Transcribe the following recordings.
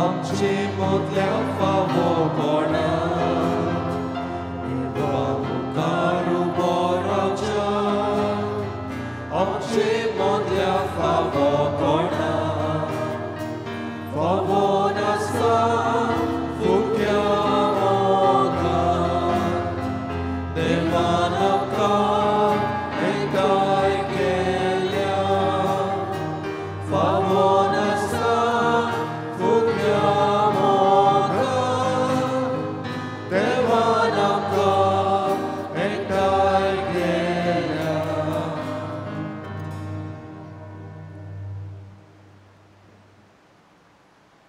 आमचे मदल्या फावो कोणा देवा मुखार उबो रावच्या आमचे मदल्या फावो कोणा फावो नासता फुक्या मोगान देवान आमकां एकठांय केल्या फावो नासता फुक्या मोगान देवान आमकां एकठांय केल्या.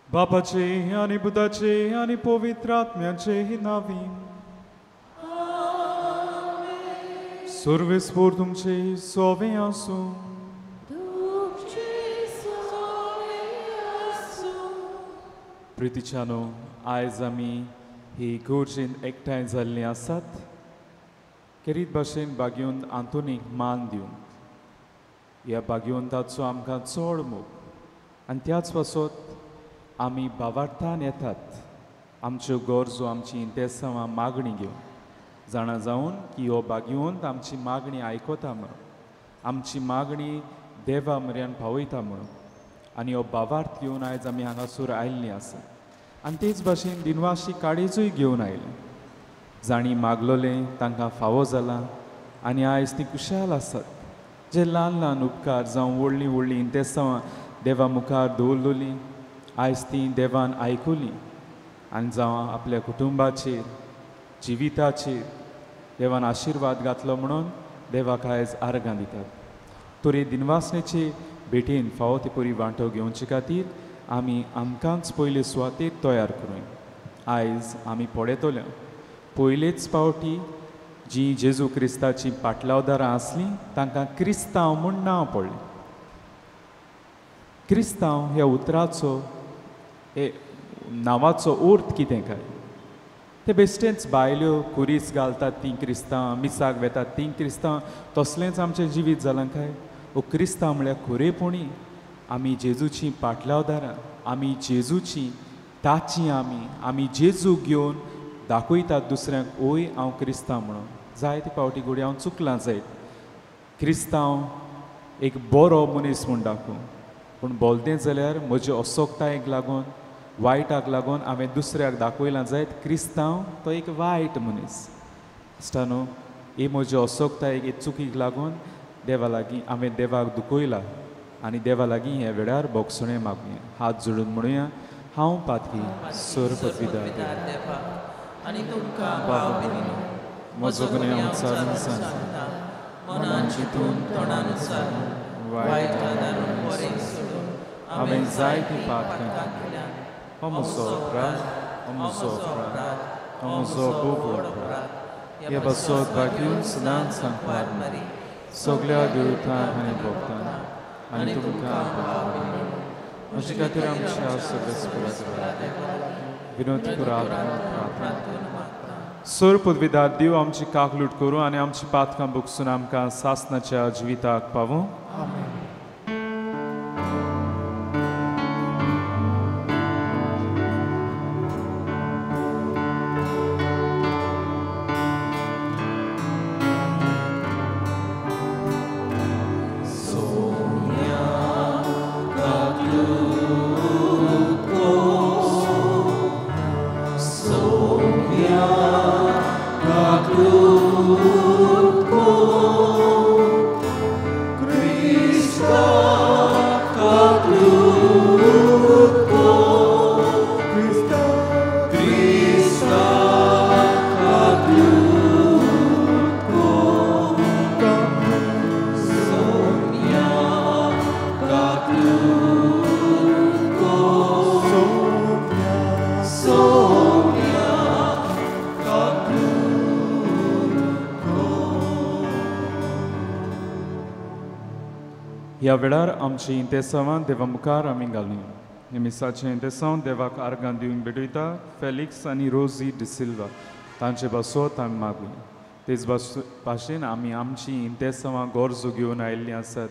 बापाचे आनी पुताचे आनी पवित्र आत्म्याचे नांवी सर्वेस्पोर तुमचे सोवे आसूं. प्रितीच्यानो, आयज आमी ही इगर्जेंत एकठांय जाल्लीं आसात खेरीत भाशेन बागेवन आंतोनीक मान दिवन. ह्या बागेवंताचो आमकां चड मोग आनी त्याच पासत आमी भावार्थान येतात आमच्यो गरजो आमची इंतेसांवां मागणी घेवन, जाणा जावन की हो बागेवंत आमची मागणी आयकता म्हणून, आमची मागणी देवा म्हऱ्यान पावयता म्हणून. आनी हो भावार्थ घेवन आयज आमी हांगासर आयिल्लीं आसा. आनी तेच भाशेन दिनवाशी काळीजूय घेवन आयलें. जांणी मागलोलें तांकां फावो जालां आनी आयज तीं खुशाल आसात. जे ल्हान ल्हान उपकार जावं व्हडलीं व्हडलीं इंतेसांवां देवा मुखार दवरलोलीं आयज तीं देवान आयकुलीं आनी जावं आपल्या कुटुंबाचेर जिविताचेर देवान आशिर्वाद घातलो म्हणून देवाक आयज आर्गां दितात. तरी दिनवासनेचे भेटेन फावो ते परी वांटो घेवचे खातीर आमी आमकांच पयले सुवातेर तयार करूया. आयज आमी पळयतले पयलेच पावटी जी जेजू क्रिस्ताची पाटलावदारां आसलीं तांकां क्रिस्तांव म्हूण नांव पडलें. क्रिस्तांव ह्या उतराचो हे नांवाचो अर्थ कितें काय? ते बेश्टेच बायल्यो कुरीस घालतात तीं क्रिस्तांव, मिसाक वेतात तीं क्रिस्तांव, तसलेंच आमचें जिवीत जालां काय? ओ क्रिस्तांव म्हळ्यार खरेपणी आमी जेजूचीं पाटलावदारां, आमी जेजूचीं ताचीं, आमी जेजूक घेवन दाखयतात दुसऱ्यांक ओय हांव क्रिस्तांव म्हणून. जायते फावटी घडये हांव चुकलां जायत, क्रिस्तांव एक बरो मनीस म्हूण दाखोवं, पूण बोलतें जाल्यार म्हजे असोकतायेक लागून वायटाक लागून हांवें दुसऱ्याक दाखयलां जायत क्रिस्तांव तो एक वायट मनीस. इश्टानो, ही म्हजी असोकतायेक हे चुकीक लागून देवा लागीं हांवें देवाक दुखयला आनी देवा लागीं ह्या वेळार बोगसणें मागुया. हात जोडून म्हणुया, हांव पातकी सर्वपदवीदार देवा आनी तुमकां भाव म्हजो गुन्यांव उच्चारून सांगता, मनान चिंतून तोंडान उच्चारून वायट आदारून बरें सोडून हांवें जायतीं पातकां केल्यां. हो म्हजो अपराध, हो म्हजो अपराध, हो म्हजो खूब व्हड अपराध. ह्या पासत भाग्यून सदांच सांगपाक सगळ्या देवतांक आनी भक्तांक आनी तुमकां म्हजे खातीर आमच्या सगळ्या विनोद पुरात प्रार्थना. सर पदवीदार देव आमची काकलूट करूं आनी आमची पातकां बुकसून आमकां सासनाच्या जिविताक पावूं. ह्या वेळार आमची इंतेसांवां देवा मुखार आमी घालुया. हे मिसाचें इंतेसांव देवाक आर्गां दिवन भेटयता फेलिक्स आनी रोजी डिसिल्वा तांचे पासत आमी मागुया. तेच भाशेन आमी आमची इंतेसांवां गरजो घेवन आयिल्लीं आसात.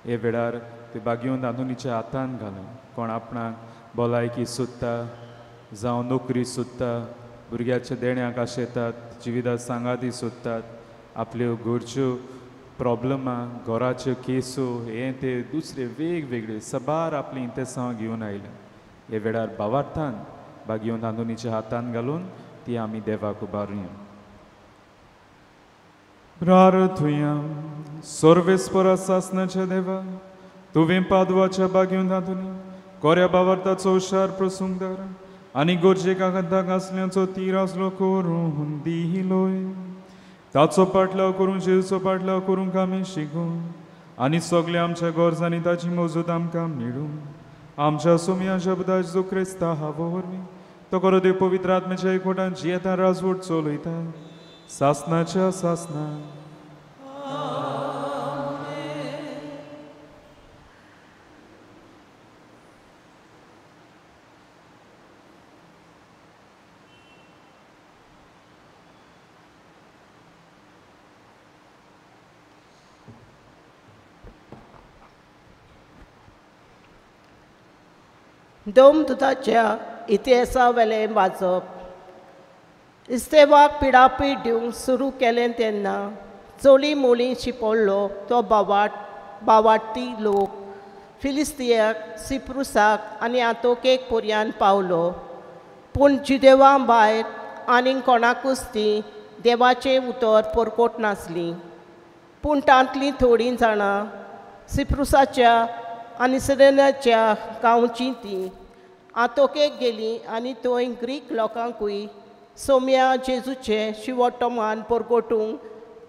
हे वेळार ते बागेवन आंतोनीच्या हातान घालून कोण आपणाक भलायकी सोदता, जावं नोकरी सोदता, भुरग्याच्या देण्याक आशेतात, जिविता सांगाती सोदतात, आपल्यो घरच्यो प्रॉब्लमां, घराच्यो केसो, हें ते दुसरे वेगवेगळे सबार आपली इंतेसांव घेवन आयल्या. हे वेळार भावार्थान भागयेवन आंतोनीच्या हातान घालून ती आमी देवाक उबारुया. प्रार्थुया. सर्वेस्परा सासनाच्या देवा, तुवें पादवाच्या बागेवन आंतोनी कोऱ्या भावार्थाचो हुशार प्रसुंगदार आनी गरजेक आगंताक आसल्याचो तीर आसलो करून दिलोय. ताचो पाटलाव करून जेजूचो पाटलाव करूंक आमी शिकूं आनी सगळें आमच्या गरजांनी ताची मजत आमकां मेळूं. आमच्या सोम्या शब्दा जेजू क्रिस्ता हावो वरवीं तो करो देव पवित्र आत्म्याच्या एकवटान जियेता राजवट चलयता सासनाच्या सासना. दोमदुताच्या इतिहासावेलें वाचप. इस्तेवाक पिडापीड दिवंक सुरू केलें तेन्ना चोली मोली शिंपडलो तो बावाटी लोक फिलिस्तियाक, सिप्रुसाक आनी आंतोकेक पर्यान पावलो. पूण जुदेवा भायर आनीक कोणाकूच ती देवाचें उतर परकोट नासली. पूण तांतलीं थोडीं जाणां सिप्रुसाच्या आनी सिरेनाच्या गांवची ती आंतोकेक गेली आनी थंय ग्रीक लोकांकूय सोम्या जेजूचें शिवोटमान परगटूंक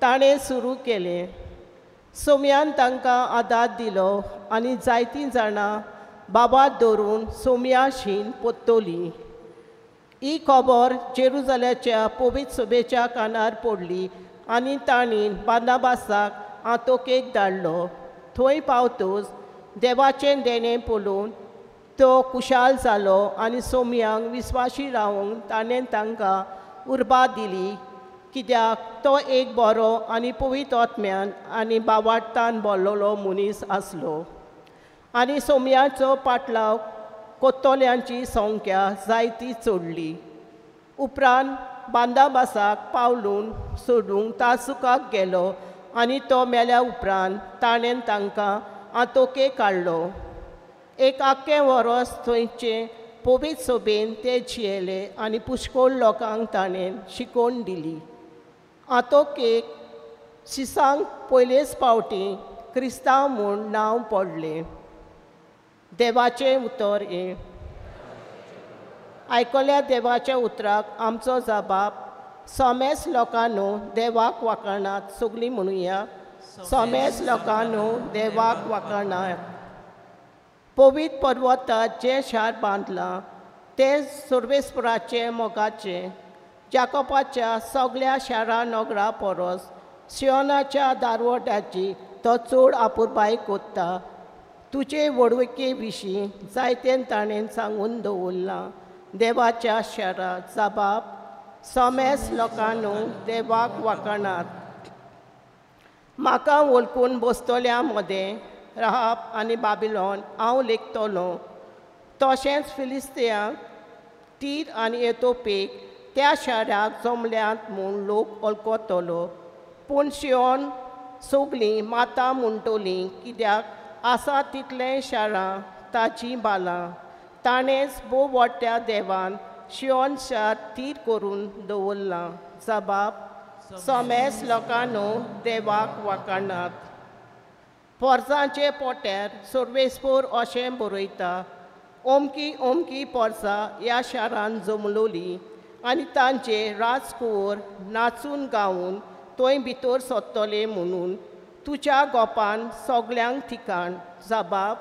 ताणें सुरू केलें. सोम्यान तांकां आदार दिलो आनी जायतीं जाणां बाबात दवरून सोम्या शीन पोत्तली. ही खबर जेरुजाल्याच्या पवित्र सभेच्या कानार पडली आनी तांणी बार्नाबासाक आंतोकेक धाडलो. थंय पावतूच देवाचें देणें पळोवन तो खुशाल जालो आनी सोम्यांक विस्वाशी रावंक ताणें तांकां उर्बा दिली, कित्याक तो एक बरो आनी पवित्र आत्म्यान आनी बावार्थान भरलेलो मनीस आसलो. आनी सोम्याचो पाटलाव कोत्तोल्यांची संख्या जायती चडली. उपरांत बांदाबासाक पावलून सोडूंक तासुकाक गेलो आनी तो मेल्या उपरांत ताणें तांकां आंतोके काडलो. एक आख्खें वरस थंयचे पवित्र सभेन ते जियेले आनी पुष्कळ लोकांक ताणें शिकोवन दिली. आंतोकेक शिसांक पयलेच फावटी क्रिस्तांव म्हूण नांव पडलें. देवाचें उतर हें. आयकल्या देवाच्या उतराक आमचो जबाब सोमेस लोकांनो देवाक वाखाणात. सगळीं म्हणुया, सोमेस लोकांनो देवाक वाखाणात. पवित्र पर्वतात जें शार बांदलां तें सर्वेस्पराचें मोगाचें, जाकोबाच्या सगळ्या शारां नगरा परस सियोनाच्या दारवट्याची तो चड आपुरबाय कोत्ता. तुजे व्हडविके विशीं जायतें ताणें सांगून दवरलां. देवाच्या शारा जबाब सोमेस लोकांनो देवाक वाखाणात. म्हाका वळखून बसतल्या मदें राहाब आनी बाबिलोन हांव लेखतलो. तशेंच फिलिस्तियांक, तीर आनी एतोपेक त्या शाराक जमल्यात म्हूण लोक वळखतलो. पूण शियोन सगळीं माता म्हणटली, कित्याक आसा तितलें शारां ताचीं बालां. ताणेंच भोव व्हडल्या देवान शियोन शार थीर करून दवरलां. जबाब सोमेस लोकांनो देवाक वाखाणात. पोरसांचे पोट्यार सर्वेस्पोर अशें बरयता, ओमकी ओमकी पोरसां ह्या शारान जमलोली आनी तांचे राजकुंवर नाचून गावन थंय भितर सोदतले म्हणून तुज्या गोपान सगल्यांक ठिकाण. जबाब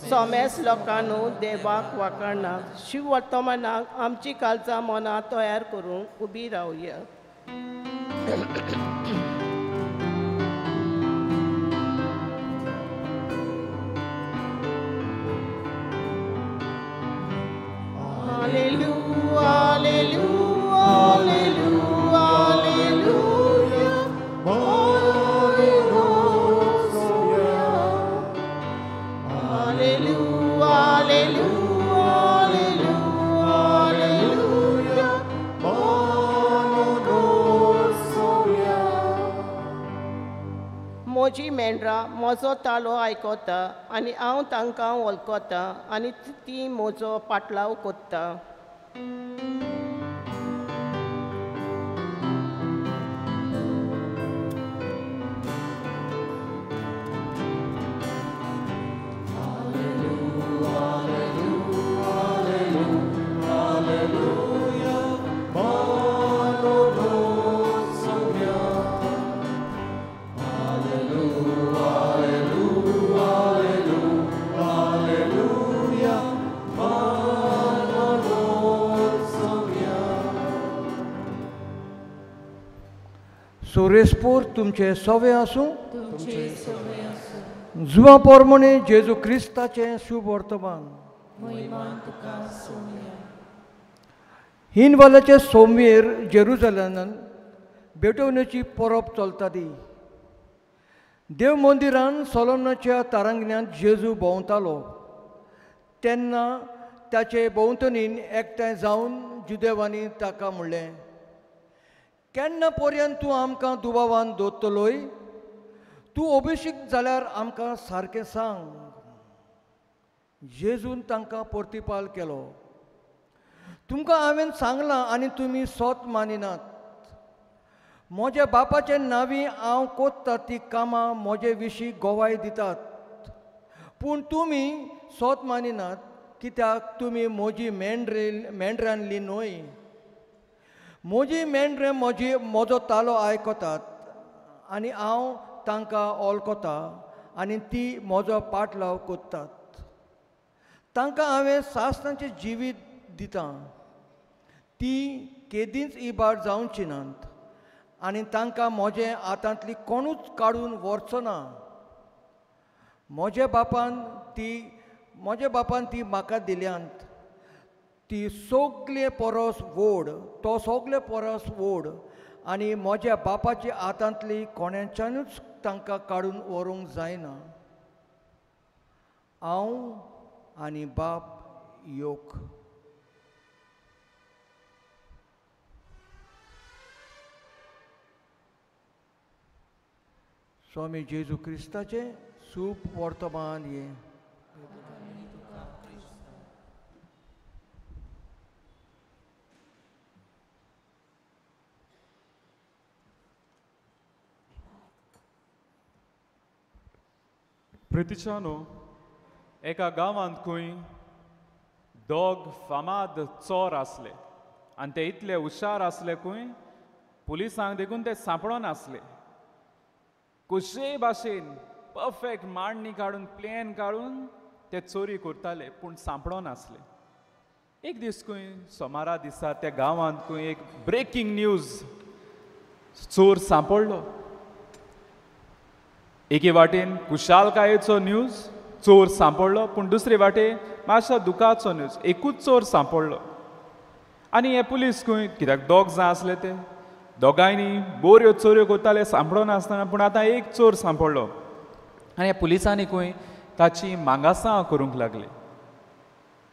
सोमेस लोकांनो देवाक वाखाणात. शिव वर्तमानाक आमची कालचां मनां तयार करूंक उबी रावया. Alleluia, alleluia, alleluia, alleluia, alleluia, alleluia, मेंढरां म्हजो तालो आयकता आनी हांव तांकां वळखता आनी ती म्हजो पाटलाव कोत्ता. सोरेस्पोर तुमचे सवे आसूं. जुवा पोरमणे जेजू क्रिस्ताचें शुभ वर्तमान. हिनवाल्याचे सोमवेर जेरुजलेमान भेटवणेची परब चलता ती. देव मंदिरान सोलोमनाच्या तारांगण्यांत जेजू भोंवतालो तेन्ना ताचे भोंवतणीन एकठांय जावन जुदेवांनी ताका म्हणलें, केन्ना पर्यंत तूं आमकां दुबावान दवरतलोय? तूं अभिषेक जाल्यार आमकां सारकें सांग. जेजून तांकां प्रतिपाल केलो, तुमकां हांवें सांगलां आनी तुमी सोत मानिनात. म्हज्या बापाचे नांवी हांव कोत्ता ती कामां म्हजे विशीं गवाय दितात, पूण तुमी सोत मानिनात कित्याक तुमी म्हजी मेंढरांली न्हय. म्हजी मेंढरां म्हजो तालो आयकतात आनी हांव तांकां वळखता आनी ती म्हजो पाटलाव कोत्तात. तांकां हांवें सासणाचें जिवीत दितां, ती केदींच इबाड जावची नात आनी तांकां म्हजे हातांतली कोणूच काडून व्हरचो ना. म्हज्या बापान ती म्हाका दिल्यांत. ती सगळे परस व्हड, तो सगळे परस व्हड आनी म्हज्या बापाच्या हातांतली कोणाच्यानूच तांकां काडून व्हरूंक जायना. हांव आनी बाप योग. स्वामी जेजू क्रिस्ताचें सूप वर्तमान हें. प्रितीच्यानो, एका गांवांत खंय दोग फामाद चोर आसले आनी ते इतले हुशार आसले खंय पुलिसांक देखून ते सांपडोन आसले. कशेय भाशेन परफेक्ट मांडणी काडून प्लॅन काडून ते चोरी करताले, पूण सांपडोन आसले. एक दीस खंय सोमारा दिसा त्या गांवांत खंय एक ब्रेकींग न्यूज, चोर सांपडलो. एके वाटेन खुशालकायेचो न्यूज, चोर सांपडलो, पूण दुसरे वाटेन मातसो दुखाचो न्यूज, एकूच चोर सांपडलो. आनी हे पुलीस खंय कित्याक दोग जाण आसले, ते दोगांयनी बऱ्यो चोऱ्यो करताले सांपडो नासतना, पूण आतां एक चोर सांपडलो. आनी ह्या पुलिसांनी खंय ताची मांगासां करूंक लागले.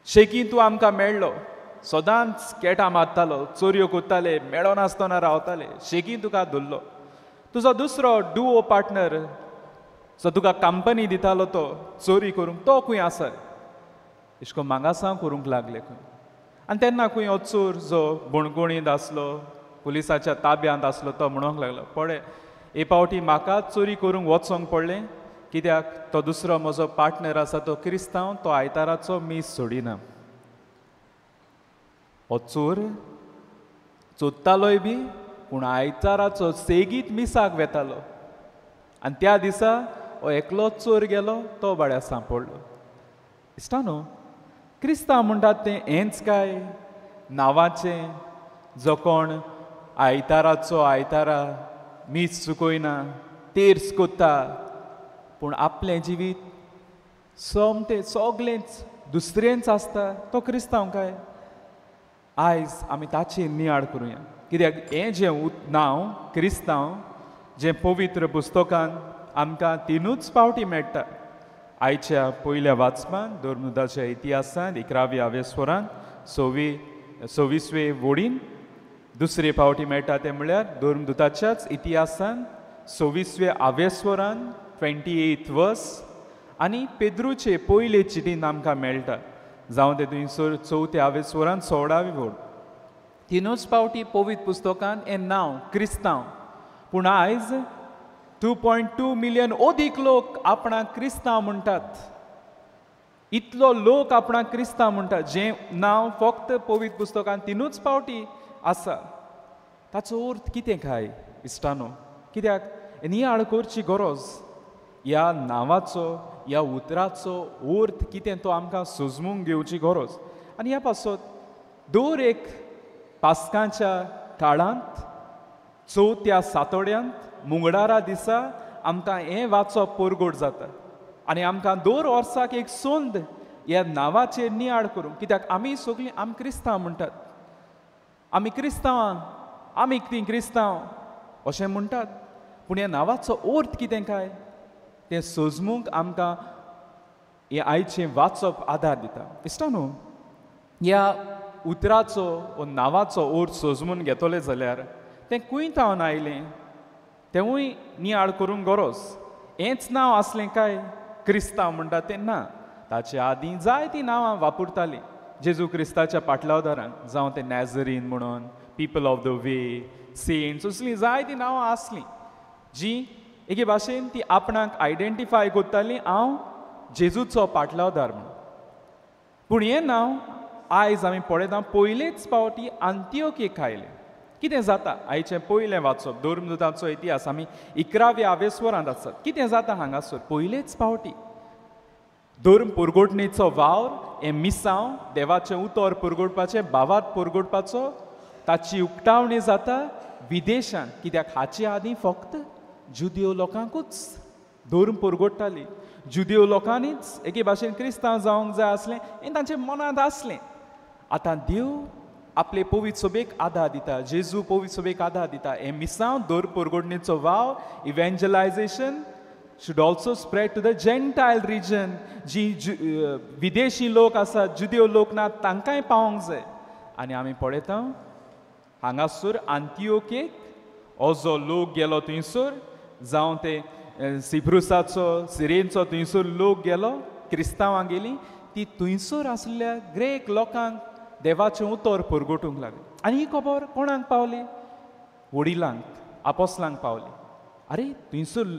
शेकी तूं आमकां मेळ्ळो, सदांच केटां मारतालो, चोरयो करताले, मेळनासतना रावताले, शेकी तुका धरलो. तुजो दुसरो डुओ पार्टनर जो तुका कंपनी दितालो तो चोरी करूंक, तो खंय आसा? अशें करून मांगासां करूंक लागले खंय. आनी तेन्ना खंय हो चोर जो बणगोणींत आसलो, पुलिसाच्या ताब्यांत आसलो, तो म्हणूंक लागलो, पळय हे पावटी म्हाका चोरी करूंक वचोंक पडलें कित्याक तो दुसरो म्हजो पार्टनर आसा तो क्रिस्तांव, तो आयताराचो मीस सोडिना. हो चोर चोरतालोय बी पूण आयताराचो सेगीत मिसाक वेतालो आनी त्या दिसा हो एकलो चोर गेलो, तो बाड्या सांपडलो. इश्टानो, क्रिस्तांव म्हणटात तें हेंच काय नांवाचें, जो कोण आयताराचो आयतारा मीस चुकयना, तेर्स कोत्ता, पूण आपलें जिवीत सोमतें सगलेंच दुसरेंच आसता, तो क्रिस्तांव काय? आयज आमी ताची नियाळ करुया, कित्याक हें जें नांव क्रिस्तांव जें पवित्र पुस्तकान आमकां तिनूच पावटी मेळटा. आयच्या पयल्या वाचपान धर्मदाच्या इतिहासान 11व्या वेस्वरान 26वे वोडीन, दुसरे पावटी मेळटा तें म्हळ्यार धर्मदूताच्याच इतिहासान 26वे आवेस्वरान 28 वर्स आनी पेद्रूचे पयले चिटीन आमकां मेळटा, जावं तें थंयसर चवथ्या आवेस्वरान 16वी वोड. तिनूच पावटी पवित्र पुस्तकान हें नांव क्रिस्तांव. पूण आयज 2.2 मिलियन अदीक लोक आपणाक क्रिस्तांव म्हणटात. इतलो लोक आपणाक क्रिस्तांव म्हणटात, जें नांव फक्त पवित्र पुस्तकान तिनूच पावटी आसा. ताचो अर्थ कितें काय इश्टानो? कित्याक नियाळ करची गरज. ह्या नांवाचो, ह्या उतराचो अर्थ कितें तो आमकां सोजमूंक घेवची गरज. आनी ह्या पासत दर एक पास्कांच्या काळांत चवथ्या सातोड्यांत मुंगडारा दिसा आमकां हें वाचप परगट जाता आनी आमकां दर वर्साक एक संद ह्या नांवाचेर नियाळ करूंक. कित्याक आमी सगळीं आमी क्रिस्तांव म्हणटात, आमी क्रिस्तांवां, आमी तीं क्रिस्तांव अशें म्हणटात. पूण ह्या नांवाचो अर्थ कितें काय तें सोजमूंक आमकां हें आयचें वाचप आदार दिता. इश्टा न्हू, ह्या उतराचो वो नांवाचो अर्थ सोजमून घेतले जाल्यार तें खंय तावन आयलें तेंवूय नियाळ करूंक गरज. हेंच नांव आसलें काय क्रिस्तांव म्हणटा तें ना. ताचे आदीं जायतीं नांवां वापरतालीं जेजू क्रिस्ताच्या पाटलावदारांक, जावं तें नॅझरीन म्हणून, people of the way, saints, असलीं जायतीं नांवां आसलीं जीं एके भाशेन ती आपणाक आयडेंटिफाय करतालीं हांव जेजूचो पाटलावदार म्हणून. पूण हें नांव आयज आमी पळयता पयलेच पावटी आंतियोकेक आयलें. कितें जाता आयचें पयलें वाचप धर्मदूतांचो इतिहास, आमी 11व्या आवेस्वरांत आसात. कितें जाता हांगासर पयलेच पावटी धर्म पुरगोटणेचो वावर, हें मिसांव देवाचें उतर पुरगोटपाचें, भावार्थ पुरगोटपाचो, ताची उक्तावणी जाता विदेशांत. कित्याक हाचे आदीं फक्त जुदियो लोकांकूच धर्म पुरगोट्टाली. जुदियो लोकांनीच एके भाशेन क्रिस्तांव जावंक जाय आसलें हें तांच्या मनांत आसलें. आतां देव आपले पवित्र सभेक आदार दिता, जेजू पवित्र सभेक आदार दिता. हें मिसांव धर्म पुरगोटणेचो वावर, evangelisation should also spread to the Gentile region. जी विदेशी लोक आसात, जुदियो लोक ना, तांकांय पावोंक जाय. आनी आमी पळयता हांगासर आंतियोकेक हो जो लोक गेलो थंयसर, जावं ते सिब्रुसाचो, सिरेनचो थंयसर लोक गेलो, क्रिस्तांवां गेलीं, ती थंयसर आसल्या ग्रेक लोकांक देवाचें उतर परगटूंक लागली. आनी ही खबर कोणाक पावली? वडिलांक, आपोसलांक पावली. आरे थंयसर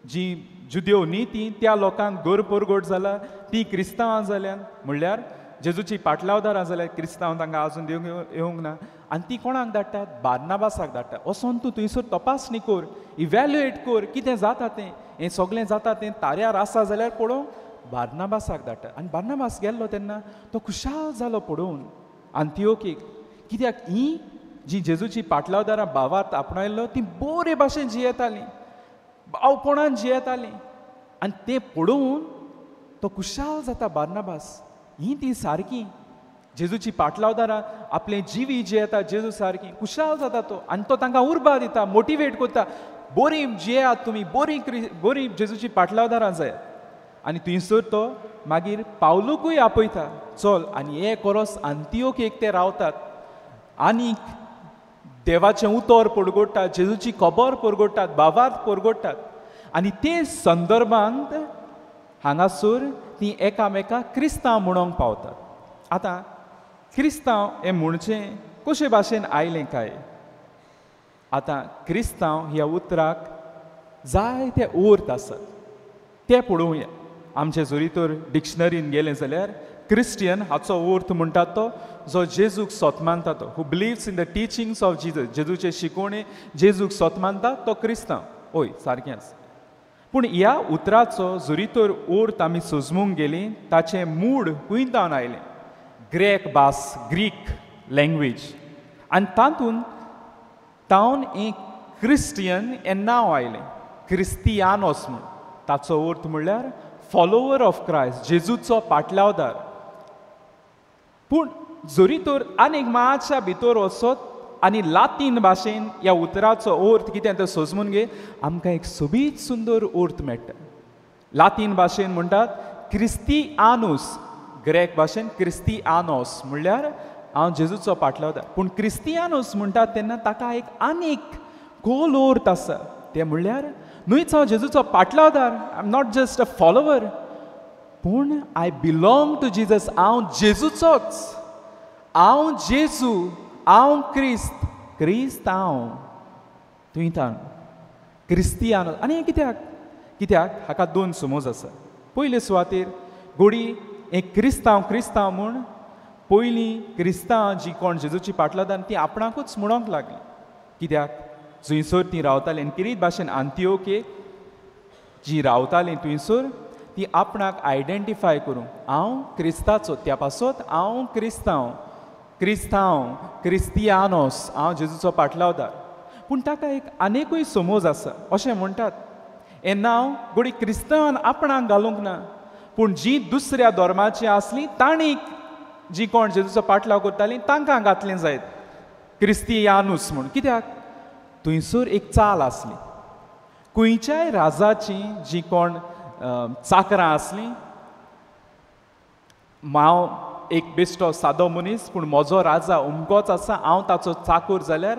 जी जुदेव न्ही ती त्या लोकांक दर परगट जाला, ती क्रिस्तांवां जाल्यान, म्हणल्यार जेजूची पाटलावदारां जाल्यार क्रिस्तांव तांकां आजून दिवंक येवंक ना. आनी ती कोणाक धाडटात? बार्नाबासाक धाडटात. वचोन तूं थंयसर तपासणी कर, इव्हॅल्युएट कर कितें जाता तें, हें सगळें जाता तें ताऱ्यार आसा जाल्यार पळोवंक बार्नाबासाक धाडटात. आनी बार्नाबास गेल्लो तेन्ना तो खुशाल जालो पळोवन आंतियोकेक. कित्याक ही जी जेजूची पाटलावदारां भावार्थ आपणायल्लो ती बरे भाशेन जियेतालीं, भावपणान जियेतालीं. आनी तें पळोवन तो खुशाल जाता बार्नाबास, ही ती सारकी जेजूची पाटलावदारां आपलें जिवी जियेता जेजू सारकी, खुशाल जाता तो. आनी तो तांकां उर्बा दिता, मोटिवेट करता, बरी जियेयात तुमी, बरी बरी जेजूची पाटलावदारां जायात. आनी थंयसर तो मागीर पावलूकूय आपयता, चल. आनी एक वरस आंतियोकेक ते रावतात आनी देवाचें उतर परगोडटात, जेजूची खबर परगोडटात, भावार्थ परगोडटात. आनी ते संदर्भांत हांगासर ती एकामेकाक क्रिस्तांव म्हणूंक पावतात. आतां क्रिस्तांव हें म्हणचें कशे भाशेन आयलें काय? आतां क्रिस्तांव ह्या उतराक जायते अर्थ आसात ते पळोवया. आमचे जरी तर डिक्शनरीन गेलें जाल्यार क्रिस्टियन हाचो अर्थ म्हणटात तो जो जेजूक सोत मानता, तो who believes in the teachings of Jesus, जेजूचे शिकोवणे जेजूक सोत मानता तो क्रिस्तांव. हय, सारकेंच. पूण ह्या उतराचो जरी तर अर्थ आमी सोजमूंक गेलीं ताचें मूड खंय तावन आयलें? ग्रेक भास, ग्रीक लँग्वेज. आनी तातूंत तावन एक क्रिस्टियन हें नांव आयलें, क्रिस्तियानोस म्हूण. ताचो अर्थ म्हणल्यार फॉलोवर ऑफ क्रायस्ट, जेजूचो पाटलावदार. पूण जरी तर आनीक मातशा भितर वचत आनी लातीन भाशेन ह्या उतराचो अर्थ कितें तें सोजमून घे, आमकां एक सोबीत सुंदर अर्थ मेळटा. लातीन भाशेन म्हणटात क्रिस्तिआनुस, ग्रेक भाशेन क्रिस्तिआनोस म्हणल्यार हांव जेजूचो पाटलावदार. पूण क्रिस्तियानोस म्हणटात तेन्ना ताका एक आनीक खोल अर्थ आसा, तें म्हणल्यार न्हूच हांव जेजूचो पाटलावदार, I am not just a follower, पूण I belong to Jesus. हांव जेजूचोच, हांव जेजू, हांव क्रिस्त, क्रिस्त हांव. तुवें ताण क्रिस्तियानो. आनी हें कित्याक? कित्याक हाका दोन समज आसा. पयले सुवातेर गोडी हें क्रिस्तांव क्रिस्तांव म्हूण पयलीं क्रिस्तांव जी कोण जेजूची पाटलादान ती आपणाकूच म्हणोंक लागली. कित्याक जंयसर ती रावताली आनी किरीत भाशेन आंतिओकेक जी रावताली थंयसर ती आपणाक आयडेंटिफाय करूंक, हांव क्रिस्ताचो, त्या पासत हांव क्रिस्तांव, क्रिस्तांव, क्रिस्तियानोस, हांव जेजूचो पाटलावदार. पूण ताका एक आनिकूय समज आसा. अशें म्हणटात हें नांव गोडी क्रिस्तांवान आपणाक घालूंक ना, पूण जी दुसऱ्या धर्माची आसली तांणी जी कोण जेजूचो पाटलाव करताली तांकां घातलें जायत क्रिस्तियानूस म्हूण. कित्याक थंयसर एक चाल आसली, खंयच्याय राजाची जी कोण चाकरां आसलीं, हांव एक बेश्टो सादो मनीस पूण म्हजो राजा अमकोच आसा, हांव ताचो चाकूर जाल्यार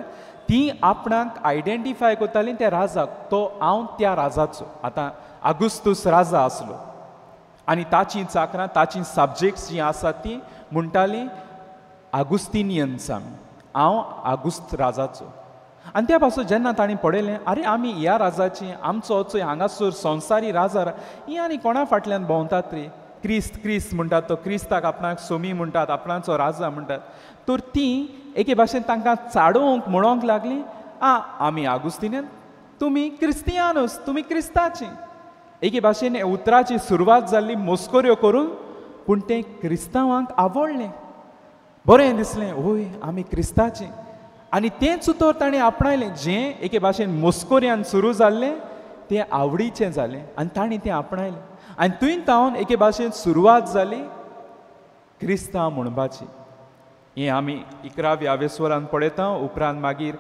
ती आपणाक आयडेंटिफाय करताली त्या राजाक, तो हांव त्या राजाचो. आतां आगुस्तूस राजा आसलो आनी ताची चाकरां, ताची सब्जेक्ट्स जीं आसात ती म्हणटाली आगुस्तिनियन्स आमी, हांव आगुस्त राजाचो. आनी त्या पासून जेन्ना तांणी पळयलें, आरे आमी ह्या राजाची, आमचो चोय हांगासर संवसारी राजा, ही आनी कोणा फाटल्यान भोंवतात रे, क्रिस्त क्रिस्त म्हणटात, तो क्रिस्ताक आपणाक सोमी म्हणटात, आपणाचो राजा म्हणटात. तर ती एके भाशेन तांकां चाडोवंक म्हणोंक लागली, आं आमी आगुस्तिनियन, तुमी क्रिस्तियानूस, तुमी क्रिस्ताची. एके भाशेन उतराची सुरवात जाल्ली मस्कऱ्यो करून, पूण तें क्रिस्तांवांक आवडलें, बरें दिसलें, ओय आमी क्रिस्ताची. आनी तेंच उतर ताणें आपणायलें, जें एके भाशेन मस्कऱ्यान सुरू जाल्लें तें आवडीचें जालें आनी ताणें तें आपणायलें. आनी थंय तावन एके भाशेन सुरवात जाली क्रिस्तांव म्हणपाची. हें आमी 11व्या आवेस्वरान पळयता, उपरांत मागीर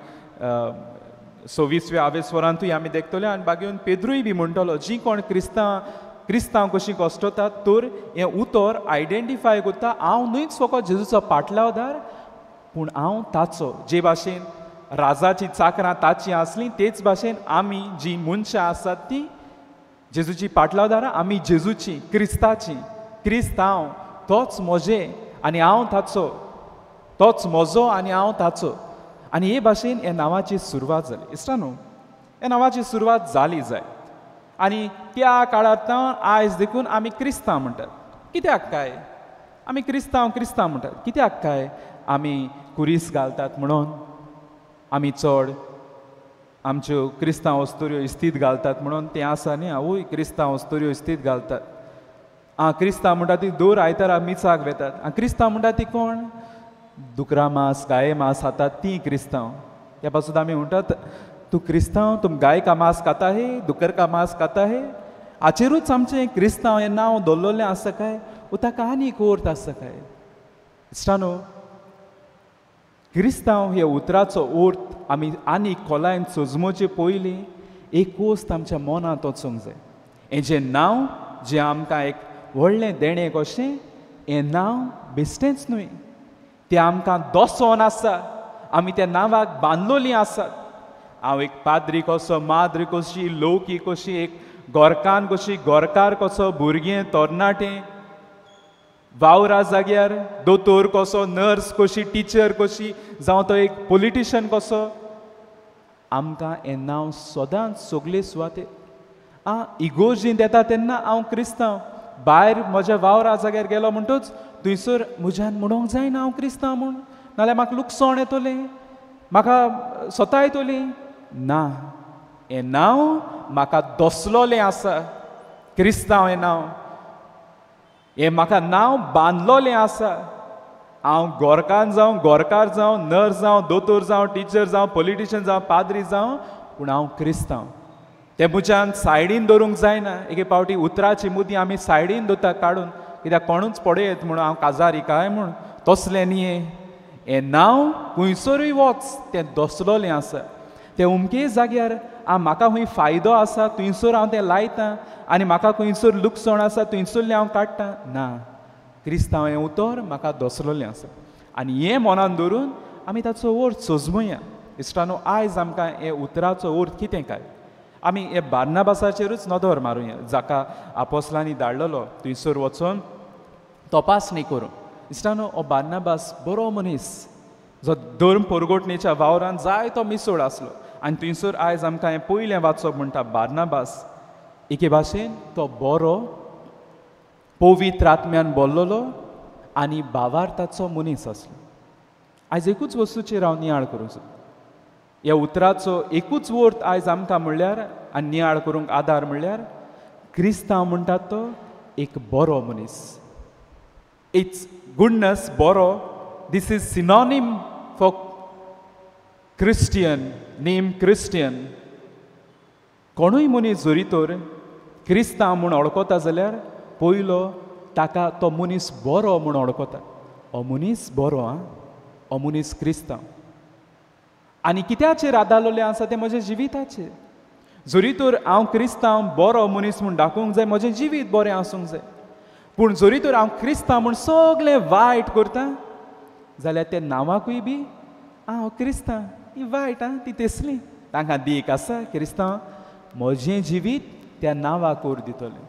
26व्या आवेस्वरांतूय आमी देखतले. आनी बागेवन पेद्रूय बी म्हणटलो, जी कोण क्रिस्तांव क्रिस्तांव कशीं कश्टतात, तर हें उतर आयडेंटिफाय करता, हांव न्हूच फकत जेजूचो पाटलावदार, पूण हांव ताचो. जे भाशेन राजाची चाकरां ताची आसली, तेच भाशेन आमी जी मनशां आसात ती जेजूची पाटलावदारां, आमी जेजूची, क्रिस्ताची. क्रिस्त हांव, तोच म्हजें आनी हांव ताचो, तोच म्हजो आनी हांव ताचो. आनी हे भाशेन ह्या नांवाची सुरवात जाली. इश्टानो, ह्या नांवाची सुरवात जाली जायत आनी त्या काळार आयज देखून आमी क्रिस्तांव म्हणटात. कित्याक काय आमी क्रिस्तांव क्रिस्तांव म्हणटात? कित्याक काय आमी कुरीस घालतात म्हणून, आमी चड आमच्यो क्रिस्तांव अस्तुऱ्यो इस्तीद घालतात म्हणून तें आसा न्ही, आवय क्रिस्तांव अस्तुऱ्यो इस्तीद घालतात. आं क्रिस्तांव म्हणटा ती दर आयतारा मिसाक वेतात. आं क्रिस्तांव म्हणटा ती कोण? दुकरा मांस, गाये मांस खातात ती क्रिस्तांव. त्या पासून आमी म्हणटात तूं क्रिस्तांव, तुम गाय का मांस खाता है, दुकर का मांस खाता है. हाचेरूच आमचें क्रिस्तांव हें नांव दवरलें आसा काय, ओ ताका आनी एक अर्थ आसा काय? इश्टानो, क्रिस्तांव ह्या उतराचो अर्थ आमी आनी खोलायेन सोजमोचे पयलीं एक वस्त आमच्या मनांत वचूंक जाय. हें जें नांव जें आमकां एक व्हडलें देणें कशें, हें नांव बेश्टेंच न्हय, तें आमकां दसोन आसा, आमी त्या नांवाक बांदलोलीं आसात. हांव एक पाद्री कसो, माद्री कशी, लोकी कशी, एक गोरकान कशी, गोरकार कसो, भुरगें तरणाटें वावरा जाग्यार दोतोर कसो, नर्स कशी, टिचर कशी, जावं तो एक पॉलिटिशन कसो, आमकां हें नांव सदांच सगळे सुवातेर. आं इगोर्जींत येता तेन्ना हांव क्रिस्तांव, भायर म्हज्या वावरा जाग्यार गेलो म्हणटूच थंयसर म्हज्यान म्हणूंक जायना हांव क्रिस्तांव म्हूण, नाल्यार म्हाका लुकसाण येतलें, म्हाका सतायतली. ना, हें नांव म्हाका दसलोलें आसा, क्रिस्तांव हें नांव, हें म्हाका नांव बांदलोलें आसा. हांव गोरकान जावं, गोरकार जावं, नर्स जावं, दोतोर जावं, टिचर जावं, पॉलिटिशन जावं, पाद्री जावं, पूण हांव क्रिस्तांव. तें म्हज्यान सायडीन दवरूंक जायना. एके फावटी उतराची मुदी आमी सायडीन दवरता काडून, कित्याक कोणूच पळयत म्हूण हांव काजारी काय म्हूण, तसलें न्ही. हें हें नांव खंयसरूय वच तें दसलोलें आसा. तें अमके जाग्यार आं म्हाका खंय फायदो आसा थंयसर हांव तें लायतां आनी म्हाका खंयसर लुकसाण आसा थंयसरलें हांव काडटां. ना, क्रिस्तांव हें उतर म्हाका दसलोलें आसा आनी हें मनान दवरून आमी ताचो अर्थ सोजमुया. इश्टानो, आयज आमकां हे उतराचो अर्थ कितें काय, आमी हे बार्नाबासाचेरूच नदर मारुया, जाका आपोसलांनी धाडलेलो थंयसर वचोन तपासणी करूं. इश्टानो, हो बार्नाबास बरो मनीस जो धर्म परगटणेच्या वावरान जायतो मिसळ आसलो. आनी थंयसर आयज आमकां हें पयलें वाचप म्हणटा बार्नाबास एके भाशेन तो बरो पवित्र आत्म्यान बोल्लोलो आनी भावार्थाचो मनीस आसलो. आयज एकूच वस्तूचेर हांव नियाळ करूंक सोदता. ह्या उतराचो एकूच वर्थ आयज आमकां म्हणल्यार आनी नियाळ करूंक आदार म्हणल्यार क्रिस्तांव म्हणटात तो एक बरो मनीस. It's goodness, बरो. This is synonym for Christian, name Christian. कोणूय मनीस जरी तर क्रिस्तांव म्हूण वळखता जाल्यार पयलो ताका तो मनीस बरो म्हूण वळखता. हो मनीस बरो आं, हो मनीस क्रिस्तांव. आनी कित्याचेर आदारलेलें आसा तें म्हज्या जिविताचेर. जरी तर हांव क्रिस्तांव बरो मनीस म्हूण दाखोवंक जाय, म्हजें जिवीत बरें आसूंक जाय. पूण जरी तर हांव क्रिस्तांव म्हूण सगळें वायट करता जाल्यार त्या नांवाकूय बी हांव क्रिस्तांव, ती वायट आं, ती तेसली, तांकां देख आसा क्रिस्तांव, म्हजें जिवीत त्या नांवाक ओर दितलें.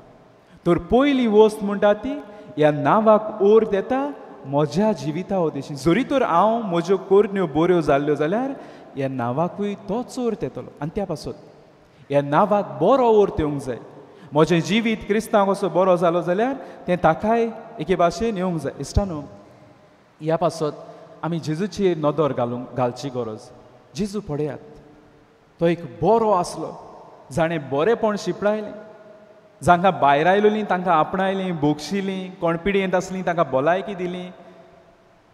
तर पयली वस्त म्हणटा ती ह्या नांवाक ओर येता म्हज्या जिविता उद्देशी. जरी तर हांव म्हज्यो करण्यो बऱ्यो जाल्ल्यो जाल्यार ह्या नांवाकूय तोच ओर्थ येतलो. आनी त्या पासत ह्या नांवाक बरो ओर्थ येवंक जाय. म्हजें जिवीत क्रिस्तांव कसो बरो जालो जाल्यार तें ताकाय एके भाशेन येवंक जाय. इश्टानो, ह्या पासत आमी जेजूचेर नदर घालूंक घालची गरज. जेजू पळयात, तो एक बरो आसलो जाणें बरेंपण शिंपडायलें, जांकां भायर आयलोलीं तांकां आपणायलीं, बोगशिलीं, कोण पिडयेंत आसलीं तांकां भलायकी दिली.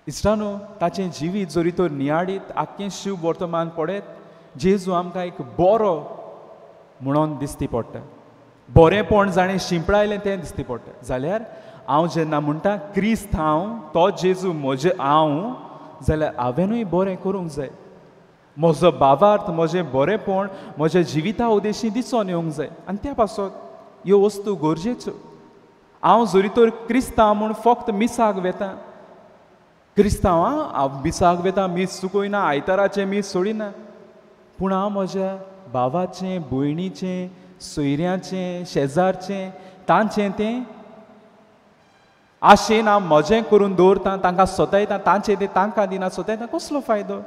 इश्टानो, ताचें जिवीत जरी तर नियाळीत आख्खें शिव वर्तमान पळयत जेजू आमकां एक बरो म्हणून दिसती पडटा. बरेंपण जाणें शिंपडायलें तें दिसती पडटा. जाल्यार हांव जेन्ना म्हणटा क्रिस्त हांव, तो जेजू म्हजें हांव, जाल्यार हांवेनूय बरें करूंक जाय. म्हजो भावार्थ, म्हजें बरेंपण म्हज्या जिविता उद्देशी दिसून येवंक जाय. आनी त्या पासत ह्यो वस्तू गरजेच्यो. हांव जरी तर क्रिस्तांव म्हूण फक्त मिसाक वेता, क्रिस्तांव आं, हांव मिसाक वेता, मीस चुकयना, आयताराचें मीस सोडिना, पूण हांव म्हज्या भावाचें, भयणीचें, सोयऱ्यांचें, शेजारचें, तांचें तें आशेन हांव म्हजें करून दवरता, तांकां सोतायता, तांचें तें तांकां दिना, सोतायता. कसलो फायदो?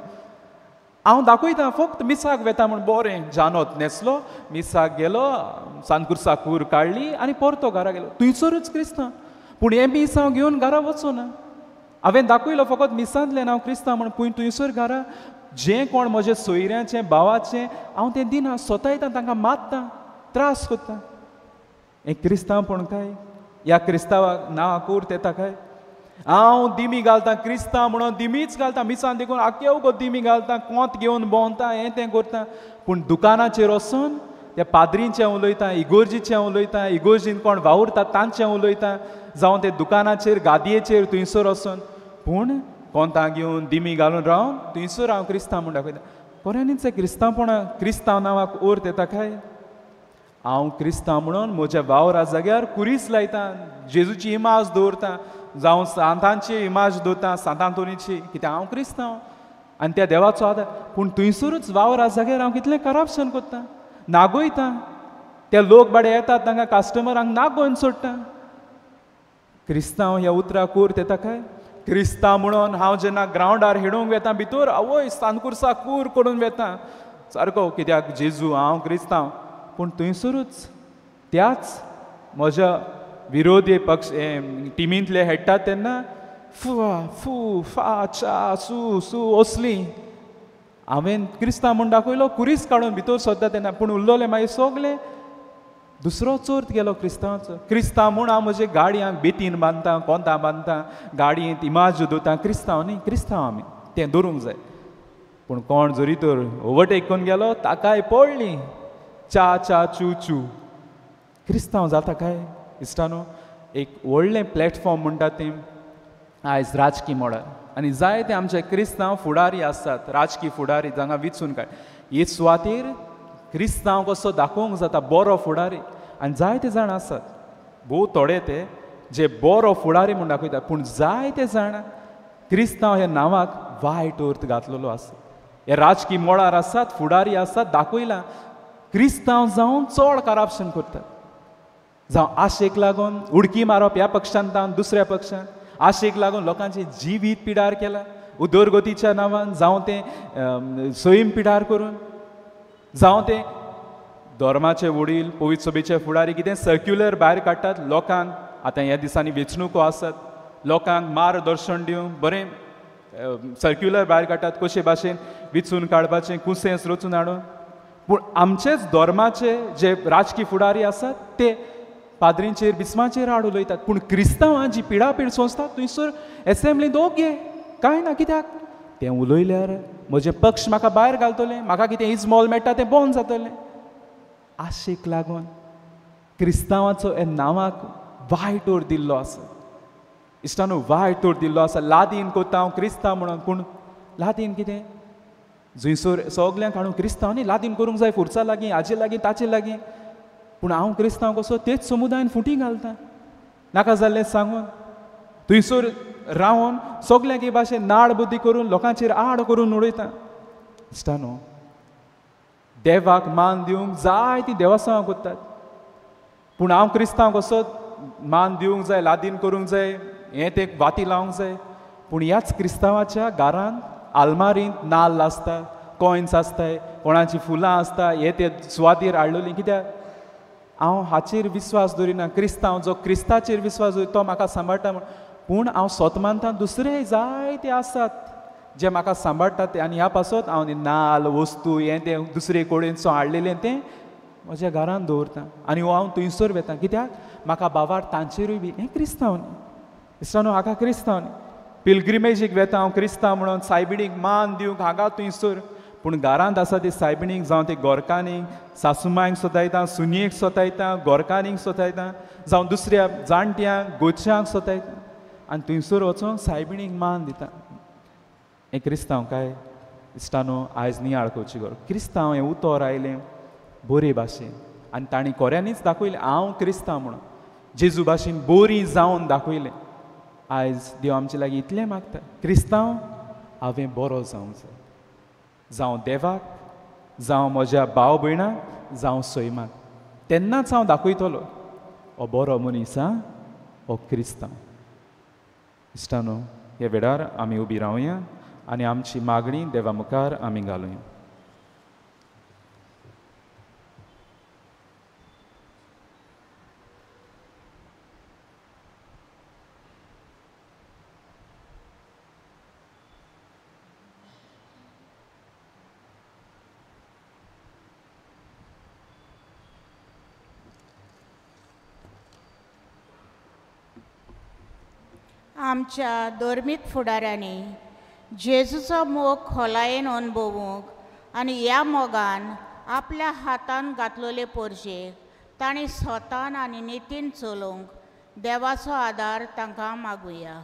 हांव दाखयता फक्त मिसाक वेता म्हूण बरें जानोत न्हेसलो, मिसाक गेलो, सानकुर्सा कूर काडली आनी परतो घरा गेलो. थंयसरूच क्रिस्तांव. पूण हें मीस हांव घेवन घरा वचूना. हांवें दाखयलो फकत मिसांतल्यान हांव क्रिस्तांव म्हूण, पूण थंयसर घरा जें कोण म्हजें सोयऱ्यांचें, भावाचें हांव तें दिना, सोतायता, तांकां मारता, त्रास करता. हें क्रिस्तांवपण काय? ह्या क्रिस्तांवाक नांवाक उर्त येता काय? हांव दिमी घालता क्रिस्तांव म्हणून दिमीच घालता, मिसान देखून आख्खे उगो दिमी घालता, कोंत घेवन भोंवता, हें तें करता. पूण दुकानाचेर वचून त्या पाद्रींचें उलयता, इगोर्जीचें उलयता, इगोर्जीन कोण वावुरता तांचें उलयता, जावं ते दुकानाचेर गादयेचेर थंयसर वचून, पूण कोंतां घेवन दिमी घालून रावन थंयसर हांव क्रिस्तांव म्हूण दाखयता. खऱ्यांनीच क्रिस्तांवपणा क्रिस्तांव नांवाक अर्थ येता काय? हांव क्रिस्तांव म्हणून म्हज्या वावरा जाग्यार कुरीस लायता, जेजूची इमाज दवरता, जावं सांतांची इमाज दवरता, सांत आंतोनीची, कित्याक हांव क्रिस्तांव आनी त्या देवाचो आदार. पूण थंयसरूच वावरा जाग्यार हांव कितलें करप्शन करता, नागयता, त्या लोक बाडे येतात तांकां कस्टमरांक नागोवन सोडटा. क्रिस्तांव ह्या उतराक अर्थ येता काय? क्रिस्तांव म्हणून हांव जेन्ना ग्रावंडार हेडूंक वेता भितर, आवय सानकुर्सा कूर करून वेता सारको, कित्याक जेजू हांव क्रिस्तांव. पूण थंयसरूच त्याच म्हज्या विरोधी पक्ष टिमींतले हेडटात तेन्ना फुआ फू फा चा सू सू असली हांवें क्रिस्तांव म्हूण दाखयलो, कुरीस काडून भितर सरता तेन्ना, पूण उरलोलें मागीर सगलें दुसरो चोर्त गेलो क्रिस्तांवाचो. क्रिस्तांव म्हूण हांव म्हजे गाडयांक बेतीन बांदता, कोंतां बांदता, गाडयेंत इमाज दवरता, क्रिस्तांव न्ही, क्रिस्तांव आमी तें दवरूंक जाय. पूण कोण जरी तर ओवरटेक करून गेलो ताकाय पडली चा चा चू चू. क्रिस्तांव जाता काय? इश्टानो, एक व्हडलें प्लॅटफॉर्म म्हणटा तें आयज राजकी मळार, आनी जायते आमचे क्रिस्तांव फुडारी आसात, राजकी फुडारी जांकां विचून काड हे सुवातेर क्रिस्तांव कसो दाखोवंक जाता बरो फुडारी. आनी जायते जाण आसात, भोव थोडे ते जे बरो फुडारी म्हूण दाखयतात, पूण जायते जाण क्रिस्तांव ह्या नांवाक वायट अर्थ घातलेलो आसा. हे राजकी मळार आसात, फुडारी आसात, दाखयलां क्रिस्तांव जावन चड करप्शन करतात. जावं आशेक लागून उडकी मारप ह्या पक्षान तावन दुसऱ्या पक्षान, आशेक लागून लोकांचें जिवीत पिडार केलां उदरगतीच्या नांवान, जावं तें सैम पिडार करून, जावं तें धर्माचे वडील पवित्र सभेचे फुडारी कितें सर्क्युलर भायर काडटात लोकांक. आतां ह्या दिसांनी वेंचणुको आसात, लोकांक मार्गदर्शन दिवंक बरें सर्क्युलर भायर काडटात कशे भाशेन विचून काडपाचें, कुसेंस रचून हाडून. पूण आमचेच धर्माचे जे राजकी फुडारी आसात ते पाद्रींचेर बिस्माचेर आड उलयतात. पूण क्रिस्तांवां जी पिडापीड सोंसतात थंयसर एसेंब्ली दोग घे कांय ना. कित्याक तें उलयल्यार म्हजें पक्ष म्हाका भायर घालतलें, म्हाका कितें इजमॉल मेळटा तें बंद जातलें. आशेक लागून क्रिस्तांवाचो हे नांवाक वायट ओर दिल्लो आसा. इश्टानू, वायट ओर दिल्लो आसा. लादीन कोत्ता हांव क्रिस्तांव म्हणून, पूण लादीन कितें जंयसर सगल्यांक हाडून क्रिस्तांव न्ही लादीन करूंक जाय, फुरसा लागीं, हाजे लागीं, ताचे लागीं. पूण हांव क्रिस्तांव कसो तेच समुदायान फुटी घालता नाका जाल्लें सांगून, थंयसर रावन सगल्यांक हे भाशेन नाड बुद्दी करून लोकांचेर आड करून उडयता. इश्टानू, देवाक मान दिवंक जाय ती देवस्तांवां करतात, पूण हांव क्रिस्तांव कसो मान दिवंक जाय, लादीन करूंक जाय, हें तें वाती लावंक जाय. पूण ह्याच क्रिस्तांवाच्या घरांत आलमारींत नाल्ल आसता, कॉयन्स आसताय, कोणाची फुलां आसता, हे ते सुवातीर हाडलेली. कित्याक हांव हाचेर विस्वास दवरिना. क्रिस्तांव जो क्रिस्ताचेर विस्वास दवरिता तो म्हाका सांबाळटा म्हूण, पूण हांव स्वता मानता दुसरे जायते आसात जे म्हाका सांबाळटात ते, आनी ह्या पासत हांव नाल्ल वस्तू हें तें दुसरे कडेनसो हाडलेलें तें म्हज्या घरान दवरता आनी हो हांव थंयसर वेता. कित्याक म्हाका बाबार तांचेरूय बी हें क्रिस्तांव न्ही. इश्टानो, हाका क्रिस्तांव न्ही. पिलग्रिमेजीक वेता हांव क्रिस्तांव म्हणून, सायबिणीक मान दिवंक हांगा थंयसर, पूण घरांत आसा ती सायबिणीक जावं ते गोरकांनीक, सासुमांयक सोतायता, सुनयेक सोतायता, गोरकांनीक सोतायता, जावं दुसऱ्या जाणट्यांक गोच्यांक सोतायता आनी थंयसर वचोन सायबिणीक मान दिता. हें क्रिस्तांव काय? इश्टानो, आयज नियाळ करची गरज. क्रिस्तांव हें उतर आयलें बरे भाशेन आनी तांणी कोऱ्यांनीच दाखयलें हांव क्रिस्तांव म्हणून, जेजू भाशेन बरी जावन दाखयलें. आयज देव आमचे लागीं इतलें मागता, क्रिस्तांव हांवें बरो जावंक जाय, जावं देवाक, जावं म्हज्या भाव भयणाक, जावं सैमाक, तेन्नाच हांव दाखयतलो हो बरो मनीस आं, हो क्रिस्तांव. इश्टानो, ह्या वेळार आमी उबी रावया आनी आमची मागणी देवा मुखार आमी घालुया. आमच्या धर्मीक फुडाऱ्यांनी जेजूचो मोग खोलायेन अणभवूंक आनी ह्या मोगान आपल्या हातान घातलेले पोरशेक तांणी स्वतान आनी नितीन चलोवंक देवाचो आदार तांकां मागुया.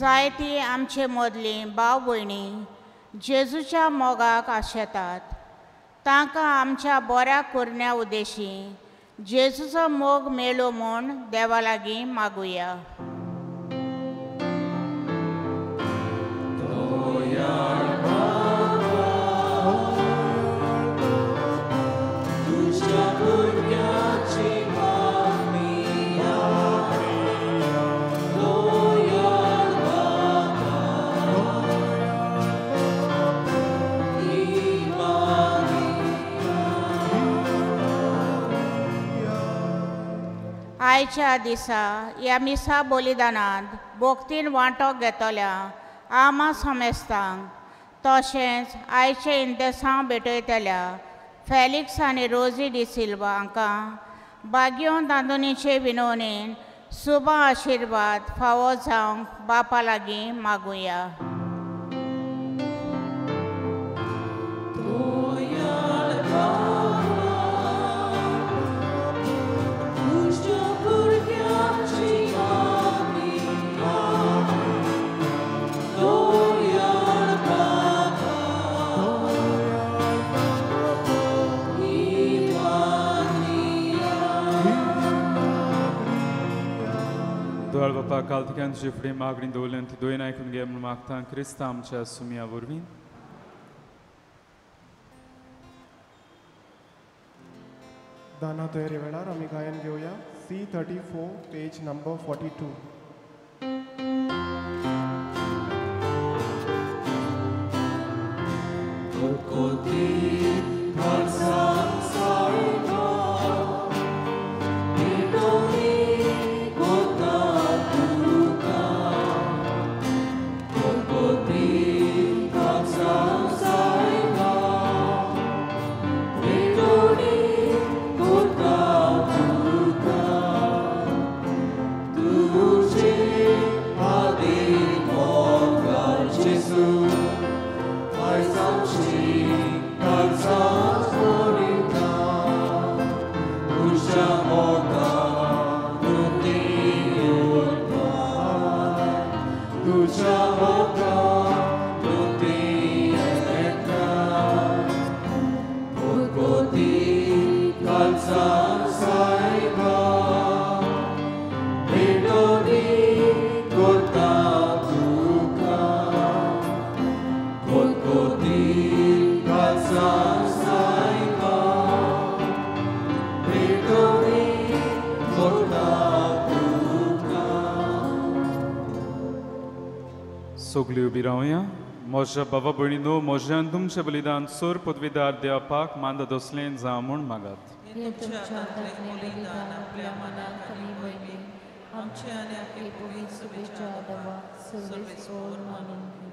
जायती आमचे मदलीं भाव भयणी जेजूच्या मोगाक आशेतात, तांकां आमच्या बऱ्या करण्या उद्देशी जेजूचो मोग मेळो म्हूण देवा लागीं मागुया. आयच्या दिसा ह्या मिसा बलिदानांत भक्तीन वांटो घेतल्या आमा समेस्तांक तशेंच आयचे इंदेसांव भेटयतल्या फेलिक्स आनी रोजी डिसिल्वा हांकां बागयोन दांदोनीचे विनवणेन सुबा आशिर्वाद फावो जावंक बापा लागीं मागुया. तुका कालतिकान तुजे फुडें मागणी दवरल्यान ती दोन आयकून घे म्हूण मागता क्रिस्तांव आमच्या सुमया वरवीं. दाना तयारी वेळार आमी गायन घेवया C34 page number 42. सगळी उबी रावया. म्हज्या बाबा भयणीनो, म्हज्यान तुमचें बलिदान सोर पदवीदार देवपाक मांदा दोसलें जावं म्हूण मागात.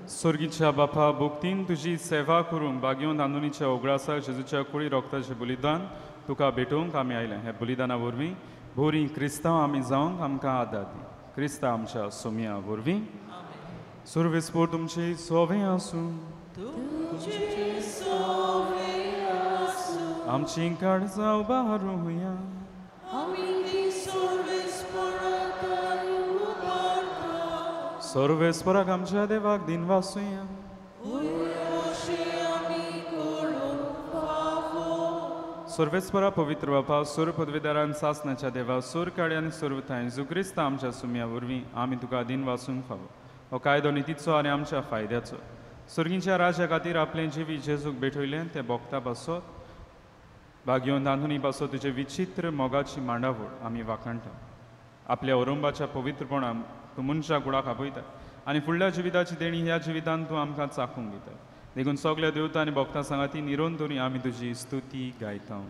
सोर्गीच्या बापा, भोक्तीन तुजी सेवा करूंक बागयोन आंदोनीच्या उगडासाक जेजूच्या कुळी रोगताचें बलिदान तुका भेटोवंक आमी आयलें. ह्या बलिदाना वरवीं बोरीं क्रिस्तांव आमी जावंक आमकां आदार दी. क्रिस्तांव आमच्या सोमया वरवीं. सुर्वेस्पोर तुमचे सोवे आसूं. आमची काळजां उबारुया. सर्वेस्पराक आमच्या देवाक दिन वासुया. सर्वेस्परा पवित्र बापा, सुर पदवीदारान सासनाच्या देवा, सुर काडे आनी सुर थांय जेजू आमच्या सुमया वरवीं आमी तुका दिन वासूंक फावो. हो कायदो नितीचो आनी आमच्या फायद्याचो. सुर्गींच्या राजा खातीर आपलें जिवीत जेजूक भेटयलें तें भोगता पासत बागयोन आंतोनी पासत तुजे विचित्र मोगाची मांडावळ आमी वाखाणटा. आपल्या ओरंबाच्या पवित्रपणान तूं मनशा कुडाक आपयता आनी फुडल्या जिविताची देणी ह्या जिवितान तूं आमकां चाखूंक दिता. देखून सगल्या देवता आनी भक्तां सांगाती निरंतरी आमी तुजी स्तुती गायता.